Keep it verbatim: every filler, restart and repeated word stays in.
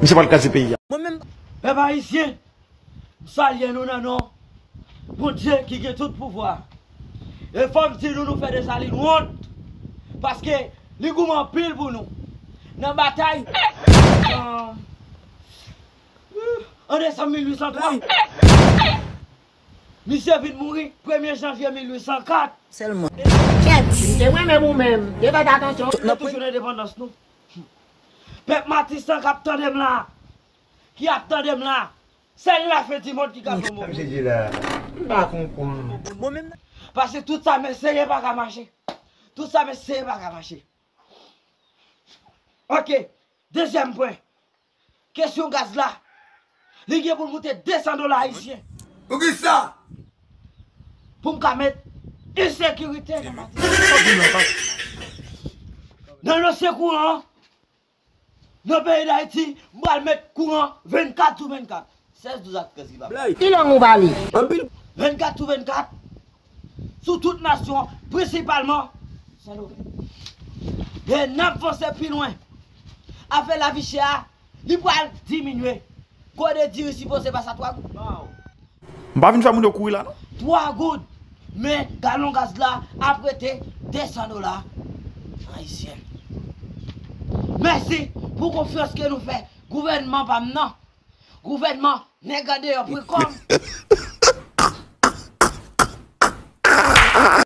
Misye pral kraze peyi a. Mwen menm. Pèp ayisyen, m salye nou nan non Bondye ki gen tout pouvwa. E fò m di nou, nou fè Desalin wont. Paske li goumen anpil pou nou. Nan batay an desanm mil uit san twa, misye vin mouri premye janvye mil uit san kat. Sèlman. Kèt, m te renmen pou menm. Te fè atansyon. Nou toujou nan endepandans nou. Pèp Matisan k ap tande m la, ki ap tande m la, sèl lafen di mond ki ka fè mwen. Misye di la, m pa konprann. Paske tout sa m eseye pa ka mache. Tout sa m eseye pa ka mache. Ok, dezyèm pwen. Kesyon gaz la. Li gen pou l moute de san dola ayisyen. Poukisa? Pou m ka met ensekirite nan Matisan. Nan dosye kouran an, nan peyi Dayiti, m pral met kouran vennkat sou vennkat. Sèz, douz ak trèz ki pa. Ki lang ou pale? Vennkat sou vennkat. Sou tout nasyon, prensipalman Sendomeng. E n ap vanse pi lwen. Afè lavi chè a, li pral diminye. Kode diri sipoze pase a twa goud. M pa vin fè moun yo kouri la non. Twa goud. Men galon gaz la ap rete de san dola ayisyen. Mèsi pou konfyans ke nou fè gouvènman pa m nan. Gouvènman nèg andeyò prekòm.